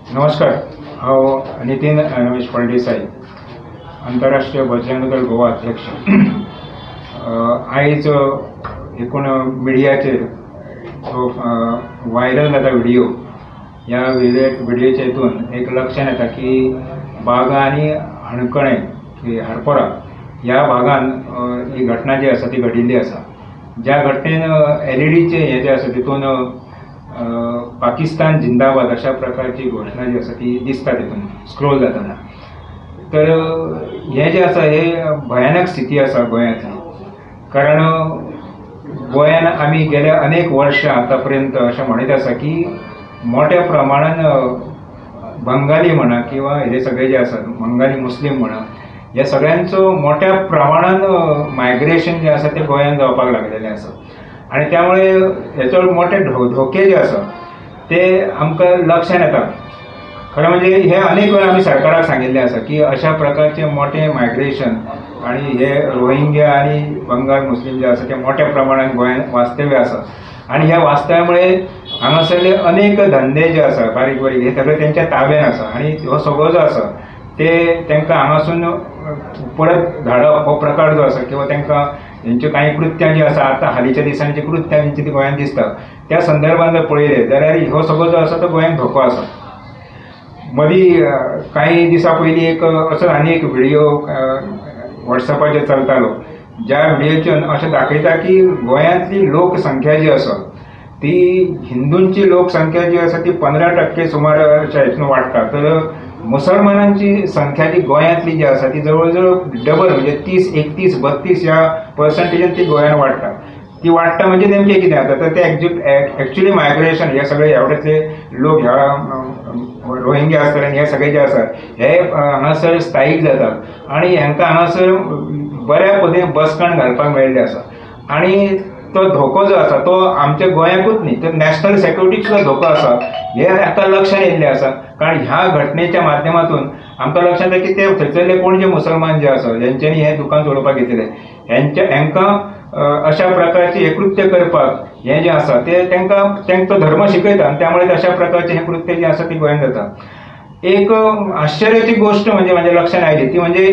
नमस्कार, हांव नितीन रमेश फळदेसाई, आंतरराष्ट्रीय बजरंग दल गोवा अध्यक्ष. आयज एकूण मिडियाचेर जो व्हायरल जाता व्हिडिओ, ह्या व्हिडिओच्या हितून एक लक्षात येता की बागा आनी हणखणे हरपोरा ह्या भागान ही घटना जी आसा ती घडिल्ली आसा. ज्या घटनेन एलईडीचे हे जे आसा तितून पाकिस्तान जिंदाबाद अशा प्रकारची घोशणा जी आसा ती दिसता तितून स्क्रोल जातना. तर हें जें आसा हे भयानक स्थिती आसा गोंयांतली, कारण गोंयान आमी गेल्या अनेक वर्षां आतां पर्यंत अशें म्हणीत आसा की मोठ्या प्रमाणान बंगाली म्हणा किंवा हे सगळे जे आसात बंगाली मुस्लीम म्हणा, ह्या सगळ्यांचो मोठ्या प्रमाणान मायग्रेशन जें आसा तें गोंयान जावपाक लागलेलें आसा. आनी त्यामुळे हेचो मोठे धोके जे आसा ते आमकां लक्षांत येता. खरें म्हणजे हे अनेक वेळा आमी सरकाराक सांगिल्लें आसा की अशा प्रकारचे मोठे मायग्रेशन आनी हे रोहिंग्या आनी बंगाल मुस्लीम जे आसा ते मोठ्या प्रमाणान गोंयांत वास्तव्य आसा आनी ह्या वास्तव्यामुळे हांगासरले अनेक धंदे जे आसा बारीक बारीक हे सगळे तेंच्या ताब्यान आसा आनी हो सगळो जो आसा ते तांकां हांगासून परत धाडप हो प्रकार जो आसा किंवा तांकां हेंच्यो कांय कृत्यां जी आसा आतां हालींच्या दिसांनी जी कृत्यां तेंची ती गोंयांत दिसता त्या संदर्भान जर पळयलें जाल्यार हो सगळो जो आसा तो गोंयांत धोको आसा. मदीं कांय दिसां पयलीं एक असो आनी एक व्हिडियो वॉट्सएपाचेर चलतालो, ज्या व्हिडियोचेर अशें दाखयता की गोंयांतली लोकसंख्या जी आसा ती हिंदूंची लोकसंख्या जी आसा ती 15% सुमार अशा हितून वाडटा, तर मुसलमानांची संख्या जी गोंयांतली जी आसा ती जवळ जवळ डबल म्हणजे 30, 31, 32 ह्या पर्संटेजान ती गोंयांत वाडटा. ती वाडटा म्हणजे नेमकें कितें जाता तर ते एक्चुअली मायग्रेशन हे सगळे ह्या लोक ह्या रोहिंग्या आसतले आनी हे सगळे जे आसा हे हांगासर स्थायीक जातात आनी हांकां हांगासर बऱ्या पद्दतीन बसकण घालपाक मेळिल्लें आसा. आनी तो धोको जो आसा तो आमच्या गोंयाकूच न्ही तर नॅशनल सेक्युरिटीक सुद्दां धोको आसा हे आतां लक्षांत येयल्लें आसा. कारण ह्या घटनेच्या माध्यमातून आमकां लक्षांत येता की ते थंयसरले कोण जे मुसलमान जे आसा जेंच्यांनी हें दुकान चलोवपाक घेतिल्लें हेंकां अशा प्रकारचें हें कृत्य करपाक हें जें आसा ते तांकां तांचो धर्म शिकयता आनी त्यामुळे अशा प्रकारचें हें कृत्य जें आसा तें गोंयांत जाता. एक आश्चर्याची गोश्ट म्हणजे म्हाज्या लक्षांत आयली ती म्हणजे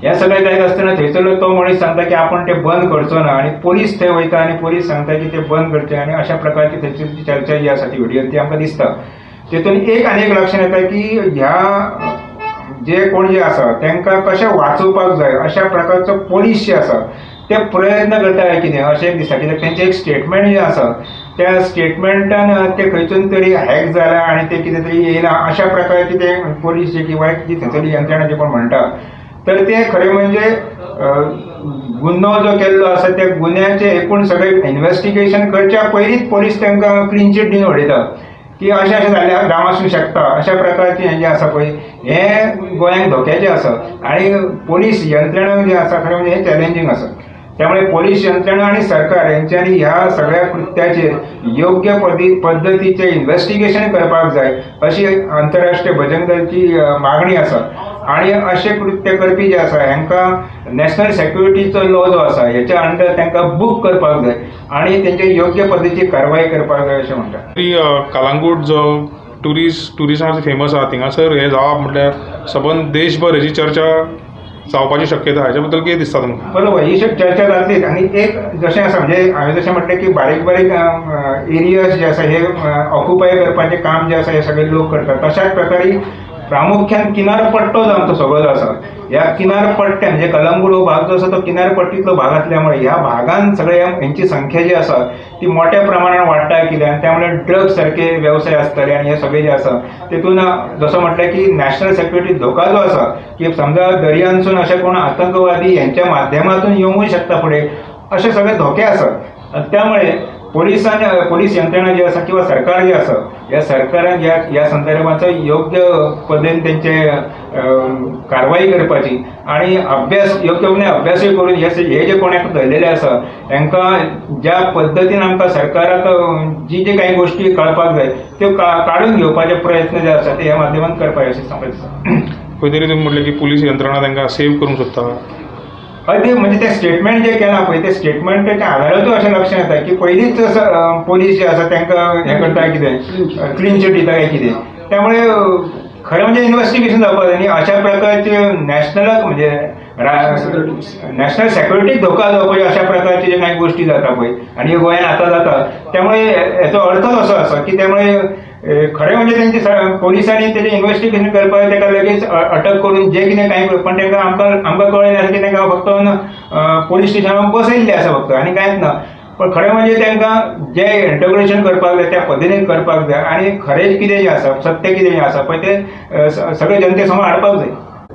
हें सगळें जायत आसतना थंयसरलो तो मनीस सांगता की आपूण तें बंद करचो ना आनी पोलीस थंय वयता आनी पोलीस सांगता की तें बंद करचें आनी अशा प्रकारची थंयसर चर्चा जी आसा ती व्हिडियो ती आमकां दिसता. तेतून एक आनी एक लक्षांत येता की ह्या जे कोण जे आसा तांकां कशें वाचोवपाक जाय अशा प्रकारचो पोलीस जे आसा ते प्रयत्न करता काय कितें अशें एक दिसता. कित्याक तेंचें एक स्टेटमेंट जें आसा त्या स्टेटमेंटान ते खंयसून तरी हॅक जाला आनी ते कितें तरी येयलां अशा प्रकारची ते पोलीस जे किंवा जी थंयसरली यंत्रणा जे कोण म्हणटा तर ते खरें म्हणजे गुन्हो जो केल्लो आसा त्या गुन्याचें एकूण सगळें इन्वेस्टिगेशन करच्या पयलींच पोलीस तांकां क्लीन चीट दिवन उडयता की अशें अशें जाल्यार जावं आसूंक शकता अशा प्रकारचें हें जें आसा पळय हें गोंयांक धोक्याचें आसा आनी पोलीस यंत्रणा जी आसा खरें म्हणजे हें चॅलेंजींग आसा. त्यामुळे पोलीस यंत्रणा आनी सरकार हेंच्यांनी ह्या सगळ्या कृत्याचेर योग्य पद्दतीचें इन्वेस्टिगेशन करपाक जाय अशी आंतरराष्ट्रीय बजरंग दलची मागणी आसा. आनी अशें कृत्य करपी जे आसा हांकां नॅशनल सेक्युरिटीचो लॉ जो आसा हेच्या अंडर तांकां बूक करपाक जाय आनी तेंचे योग्य पद्दतीची कारवाय करपाक जाय अशें म्हणटा. कलंगूट जो ट्युरिस्टां फेमस आसा थिंगासर हें जावप म्हटल्यार सबंद देशभर हेजी चर्चा जावपाची शक्यता, हाच्या बद्दल कितें दिसता तुमकां? बरोबर, ही चर्चा जातलीच. आनी एक जशें आसा म्हणजे हांवें जशें म्हटलें की बारीक बारीक एरियाज जे आसा हे ऑक्युपाय करपाचें काम जें आसा हे सगळे लोक करतात, तशाच प्रकारे प्रामुख्यान किनारपट्टो जो आमचो सगळो जो आसा ह्या किनारपट्ट्यान म्हणजे कलंगूट हो भाग जो आसा तो किनारपट्टीतलो भाग आसल्यामुळे ह्या भागान सगळे हेंची संख्या जी आसा ती मोठ्या प्रमाणान वाडटा कित्याक त्यामुळे ड्रग्स सारके वेवसाय आसतले आनी हे सगळे जे आसा तेतून जसो म्हटलें की नॅशनल सेक्युरिटी धोका जो आसा की समजा दर्यांसून अशे कोण आतंकवादी हेंच्या माध्यमातून येवंकूय शकता फुडें अशे सगळे धोके आसात. त्यामुळे पोलीस यंत्रणा जी आसा किंवा सरकार जे आसा ह्या सरकारान ह्या संदर्भाचो योग्य पद्दतीन तेंचे कारवाई करपाची आनी अभ्यास योग्य अभ्यासूय करून हे जे कोणाक धरलेले आसा तांकां ज्या पद्दतीन आमकां सरकाराक जी जी कांय गोश्टी कळपाक जाय त्यो काडून घेवपाचे प्रयत्न जे आसा ते ह्या माध्यमान करपाक अशें सांगपाक दिसता. खंय तरी तुमी म्हटलें की पोलीस यंत्रणा तांकां सेव करूंक सोदता. हय, ते म्हणजे ते स्टेटमेंट जे केलां पळय ते स्टेटमेंटाच्या आदाराचेर अशें लक्षांत येता की पयलींच पोलीस जे आसा तांकां हें करता कितें क्लीन चीट दिता काय कितें. त्यामुळे खरें म्हणजे इन्वेस्टिगेशन जावपाक जाय आनी अशा प्रकारचे नॅशनलाक म्हणजे नॅशनल सेक्युरिटीक धोका जावपाचे अशा प्रकारचे जे कांय गोश्टी जाता पळय आनी गोंयांत आतां जाता, त्यामुळे हेचो अर्थच असो आसा की त्यामुळे खरें म्हणजे तेंचे पोलिसांनी तेजें इन्वेस्टिगेशन करपाक ताका लगेच अटक करून जे कितें कांय, पण तांकां आमकां कळ्ळें आसा की तांकां फक्त पोलीस स्टेशनार बसयल्लें आसा फक्त आनी कांयच ना. पण खरें म्हणजे तांकां जें इंटग्रेशन करपाक जाय त्या पद्दतीन करपाक जाय आनी खरें कितें जें आसा सत्य कितें जें आसा पळय तें सगळें जनते समोर हाडपाक जाय.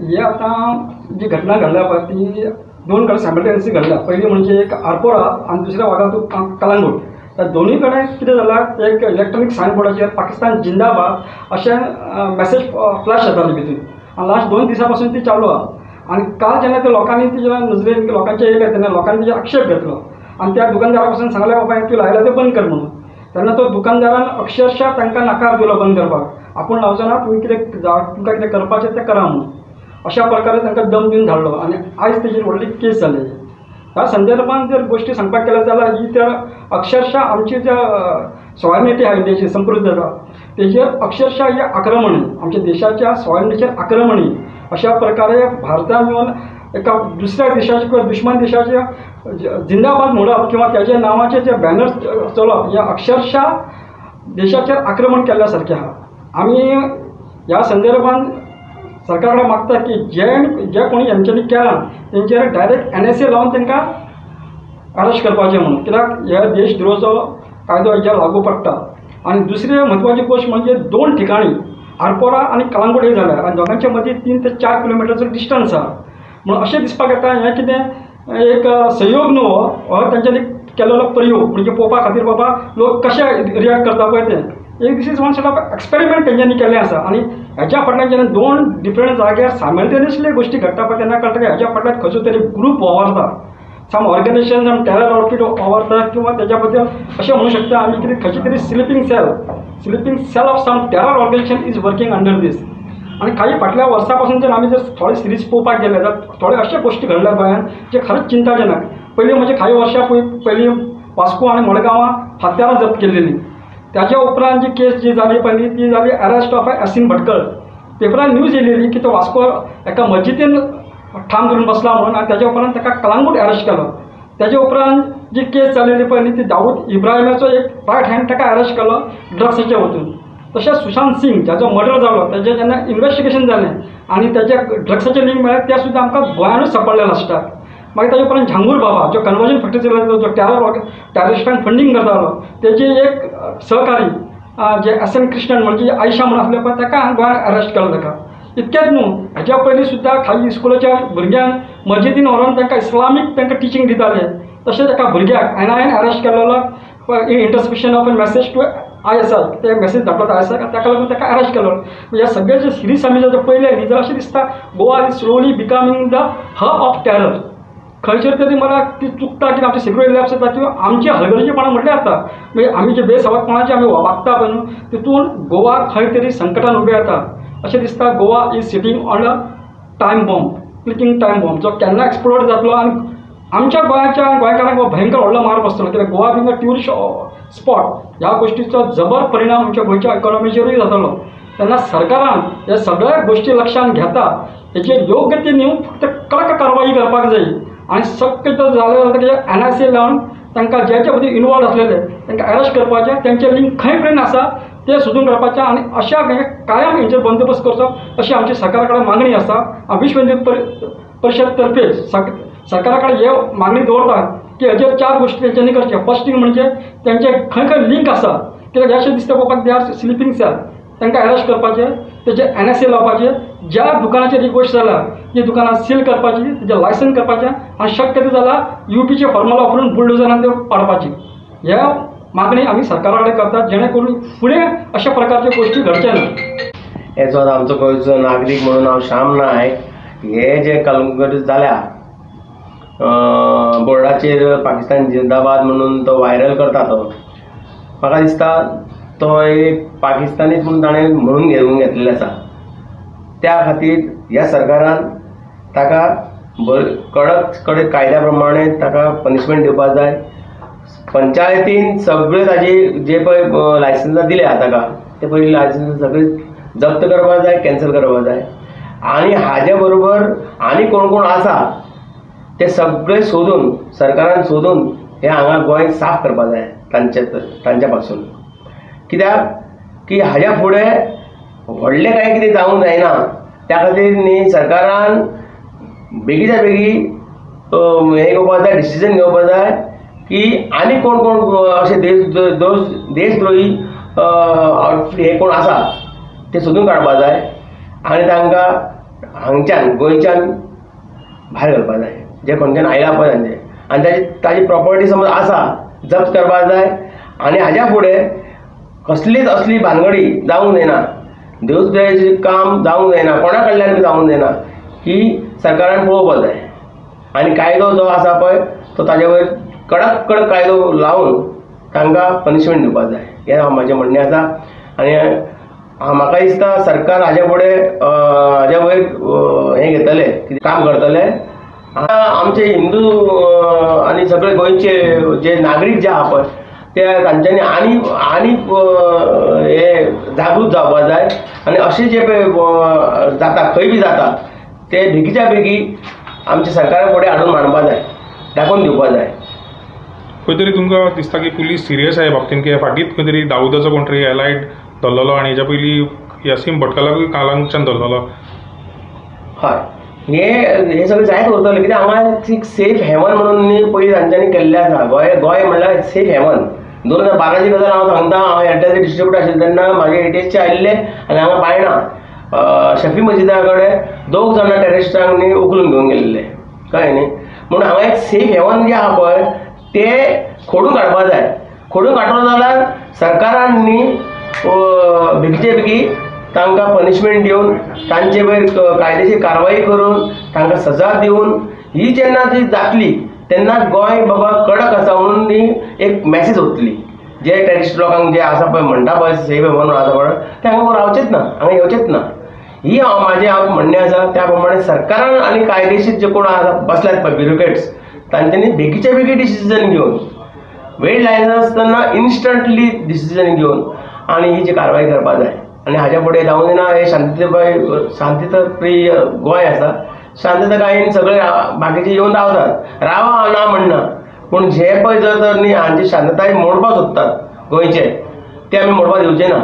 हे आतां जी घटना घडल्या पळय ती दोन कडेन सायमल्टेनियसली घडल्या. पयली म्हणजे एक आरपोरा आनी दुसऱ्या वागातूर कलांगूट. त्या दोनूय कडेन कितें जालां, एक इलेक्ट्रॉनीक सायन बोर्डाचेर पाकिस्तान जिंदाबाद अशें मॅसेज फ्लॅश जाताली भितून आनी लास्ट 2 दिसां पासून ती चालू आहा. आनी काल जेन्ना ते लोकांनी ती जेन्ना नजरेन लोकांचे येयले तेन्ना लोकांनी तेजेर आक्षेप घेतलो आनी त्या दुकानदारा पासून सांगलें बाबा तूं लायला तें बंद कर म्हणून. तेन्ना तो दुकानदारान अक्षरशः तांकां नकार दिलो बंद करपाक, आपूण लावचो ना, तुमी कितें तुमकां कितें करपाचें तें करा म्हणून. अशा प्रकारे तांकां दम दिवन धाडलो आनी आयज तेजेर व्हडली केस जाली. ह्या संदर्भान जर गोश्टी सांगपाक गेल्या जाल्यार ही तर अक्षरशः आमची ज्या सॉवरेनिटी आहा इंडियाची संप्रभुता तेजेर अक्षरशः हे आक्रमण, आमच्या देशाच्या सॉवरेनिटीचेर आक्रमण अशा प्रकारे भारतान येवन एका दुसऱ्या देशाचे किंवा दुश्मन देशाचे जिंदाबाद म्हणप किंवा त्याच्या नांवाचे जे बॅनर्स चलोवप हे अक्षरशः देशाचेर आक्रमण केल्ल्या सारकें आहा. आमी ह्या संदर्भान सरकारा कडेन मागता की जे जे कोणी हेंच्यांनी केलां तेंचेर डायरेक्ट NSA लावन तांकां अरेस्ट करपाचें म्हणून, कित्याक हे देशद्रोहाचो कायदो हेजेर लागू पडटा. आनी दुसरी म्हत्वाची गोश्ट म्हणजे 2 ठिकाणी आरपोरा आनी कलांगूट हे जाल्या आनी दोगांच्या मदीं 3 ते 4 किलोमिटरचो डिस्टन्स आहा. म्हणून अशें दिसपाक येता हें कितें एक संयोग न्हू हो तेंच्यांनी केल्लो प्रयोग, म्हणजे पळोवपा खातीर बाबा लोक कशे रिएक्ट करता पळय तें. एक this is one sort of experiment तेंच्यांनी केल्लें आसा. आनी हेच्या फाटल्यान जेन्ना 2 डिफरंट जाग्यार सायमल्टेनियसली गोश्टी घडटा पळय तेन्ना कळटा की हेच्या फाटल्यान खंयचो तरी ग्रूप वावरता, some organisation, some terror outfit वावरता किंवा तेच्या बद्दल अशें म्हणू शकता आमी कितें खंयची तरी sleeping cell of some terror organisation is working under this. आनी काही फाटल्या वर्सां पासून जर आमी जर थोडे सिरीज पळोवपाक गेले जाल्यार थोडे अशे गोश्टी घडल्या गोंयांत जे खरेंच चिंताजनक. पयलीं म्हणजे काही वर्सां पयलीं वास्को आनी मडगांवां हत्यारां जप्त केल्लेलीं. त्याच्या उपरांत जी केस जी जाली पयली ती जाली अरेस्ट ऑफ एसिन भटकळ. पेपरान न्यूज येयलेली की तो वास्को एका मस्जिदीन ठाम धरून बसला म्हणून आनी त्याच्या उपरांत ताका कलांगूट अरेस्ट केलो. त्याच्या उपरांत जी केस जालेली पयली ती दाऊद इब्राहिमाचो एक रायट हँड ताका अरेस्ट केलो ड्रग्साच्या वतून. तशेंच सुशांत सिंग ज्याचो मर्डर जालो तेजें जेन्ना इन्वेस्टिगेशन जालें आनी तेजे ड्रग्साचे लिंक मेळ्ळें तें सुद्दां आमकां गोंयानूच सांपडलें लास्टाक. मागीर ताजे उपरांत झांगूर बाबा जो कन्वर्जन फॅक्टरी चलयतालो, जो टेररिस्टांक फंडींग करतालो, तेजे एक सहकारी जे एस.एन. कृष्णन म्हणजे आयशा म्हणून आसले पळय ताका गोंयांत अरेस्ट केलो ताका. इतकेंच न्हू हेज्या पयलीं सुद्दां खाजगी स्कुलाच्या भुरग्यांक मस्जिदीन व्हरोन तांकां इस्लामीक तांकां टिचींग दिताले. तशेंच एका भुरग्याक NIA arrest केलेलो in interception of a message to ISI, ते मॅसेज धाडलो ISI ताका लागून ताका अरेस्ट केलो. ह्या सगळे जे सिरीज आमी जर पळयले न्ही जाल्यार अशें दिसता Goa is slowly becoming the hub of terror. खंयसर तरी मला ती चुकता की आमची सिक्युरिटी लॅप्स जाता किंवा आमची हलगर्जीपणां म्हटल्यार जाता, म्हणजे आमी जे बेसवतपणाचे आमी वागता पळय न्हू तितून गोवा खंय तरी संकटान उबें जाता अशें दिसता. Goa is sitting on a time bomb, clicking time bomb जो केन्ना एक्सप्लोड जातलो आनी आमच्या गोंयाच्या गोंयकारांक हो भयंकर व्हडलो मार बसतलो. कित्याक Goa being a tourist spot ह्या गोश्टीचो जबर परिणाम आमच्या गोंयच्या इकॉनॉमीचेरूय जातलो. तेन्ना सरकारान ह्या सगळ्या गोश्टी लक्षांत घेता हेचेर योग्य ती न्हू फक्त कडक कारवाई करपाक जाय आनी शक्य तर जालें जाल्यार NIC लावन तांकां जे जे मदीं इनवॉल्व आसलेले तांकां अरेस्ट करपाचें, तेंचे लिंक खंय पर्यंत आसा तें सोदून काडपाचें आनी अशा कायम हेंचेर बंदोबस्त करचो अशी आमची सरकारा कडेन मागणी आसा. विश्व हिंदू परिशद तर्फे सरकारा कडेन हे मागणी दवरता की हेजेर 4 गोश्टी तेंच्यांनी करच्यो. फर्स्ट थिंग म्हणजे तेंचे खंय खंय लिंक आसा, कित्याक अशें दिसता पळोवपाक they are sleeping sale, तांकां अरेस्ट करपाचें, तेजे NSA लावपाचें, ज्या दुकानाचेर ही गोश्ट जाल्या ती दुकानां सील करपाची, तेजें लायसन करपाचें आनी शक्य तें जाल्यार UPचे फॉर्मुला वापरून बुलडोजरान त्यो पाडपाची. ह्या मागणी आमी सरकारा कडेन करतात जेणे करून फुडें अशा प्रकारच्यो गोश्टी घडचे ना. एज आमचो गोंयचो नागरीक म्हणून हांव श्याम नायक हे जे कलंगूट जाल्या बोर्डाचेर पाकिस्तान जिंदाबाद म्हणून तो व्हायरल करता, तो म्हाका दिसता तो एक पाकिस्तानीच म्हणून ताणें म्हणून घेवन घेतलेलें आसा. त्या खातीर ह्या सरकारान ताका कडक कडक कायद्या प्रमाणे ताका पनिशमेंट दिवपाक जाय. पंचायतीन सगळे ताजी जे पळय लायसन्सां दिल्या ताका ते पयलीं लायसन्सां सगळीं जप्त करपाक जाय, कॅन्सल करपाक जाय. आनी हाजे बरोबर आनी कोण कोण आसा ते सगळे सोदून सरकारान सोदून हे हांगा गोंय साफ करपाक जाय तांचे तांच्या पासून. कित्याक की हाज्या फुडें व्हडलें कांय कितें जावंक जायना, त्या खातीर न्ही सरकारान बेगीच्या बेगी हें घेवपाक जाय, डिसिजन घेवपाक जाय की आनी कोण कोण अशे देशद्रोही हे कोण आसा ते सोदून काडपाक जाय आनी तांकां हांगच्यान गोंयच्यान भायर घालपाक जाय, जे खंयच्यान आयला पळय तांचे. आनी ताजी प्रॉपर्टी समज आसा जप्त करपाक जाय. आनी हाज्या फुडें कसलीच असली भानगडी जावंक जायना, देशद्रोहाचें काम जावंक जायना, कोणा कडल्यान जावंक जायना, ही सरकारान पळोवपाक जाय. आनी कायदो जो आसा पळय तो ताजे वयर कडक कडक कायदो लावन तांकां पनिशमेंट दिवपाक जाय, हें म्हाजें म्हणणें आसा. आनी म्हाका दिसता सरकार हाज्या फुडें हाज्या वयर हें घेतले, काम करतले. आमचे हिंदू आनी सगळे गोंयचे जे नागरीक जे आहा पळय ते तांच्यांनी आनी आनी हे जागृत जावपाक जाय. आनी अशें जे पळय जाता खंय बी जाता ते बेगीच्या बेगी आमच्या सरकारा फुडें हाडून मांडपा जाय, दाखोवन दिवपा जाय. खंय तरी तुमकां दिसता की पुलीस सिरियस आहा बाबतीन, की फाटींच खंय तरी दाऊदाचो कोण तरी एलायड धरलेलो आनी हेच्या पयलीं यासीम भटकलाकूय कालांगच्यान धरलेलो. हय, हे सगळें जायत उरतलें. कित्याक हांगा एक सेफ हेवन म्हणून न्ही पयलीं तांच्यांनी केल्लें आसा. गोंय गोंय म्हणल्यार सेफ हेवन. 2012ची गजाल हांव सांगता, हांव एअरटेलचे डिस्ट्रिब्युटर आशिल्लें तेन्ना म्हाजे एटीएसचे आयिल्ले आनी हांगा बायणा शफी मजिदा कडेन 2 जाणां टेररिस्टांक न्ही उखलून घेवन गेल्ले, कळ्ळें न्ही. म्हणून हांगा एक सेफ हेवन जें आहा पळय तें खोडून काडपाक जाय. खोडून काडटलो जाल्यार सरकारान न्ही बेगीचे बेगी तांकां पनिशमेंट दिवन तांचे वयर कायदेशीर कारवाई करून तांकां सजा दिवन ही जेन्ना ती जातली तेन्ना गोंय बाबा कडक आसा म्हणून न्ही एक मॅसेज वतली. जे टेररिस्ट लोकांक जे आसा पळय म्हणटा पळय सेफ म्हणून आसा पळय ते हांगा रावचेच ना, हांगा येवचेच ना. ही हांव म्हाजें हांव म्हणणें आसा. त्या प्रमाणे सरकारान आनी कायदेशीर जे कोण आसा बसल्यात पळय ब्युरोक्रेट्स तांच्यांनी बेगीच्या बेगी डिसिजन घेवन वेळ लायनासतना इन्स्टंटली डिसिजन घेवन आनी ही जी कारवाई करपाक जाय. आनी हाज्या फुडें जावंक जायना. हें शांतताय शांतताप्रिय गोंय आसा, शांततायेन सगळे बाकीचे येवन रावतात, रावा ना म्हणना, पूण जे पळय जर तर न्ही हांची शांतताय मोडपाक सोदतात गोंयचे, ते आमी मोडपाक दिवचे ना.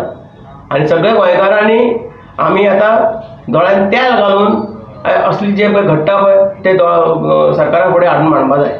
आनी सगळे गोंयकारांनी आमी आतां दोळ्यान तेल घालून असली जे पळय घडटा पळय ते सरकारा फुडें हाडून मांडपा जाय.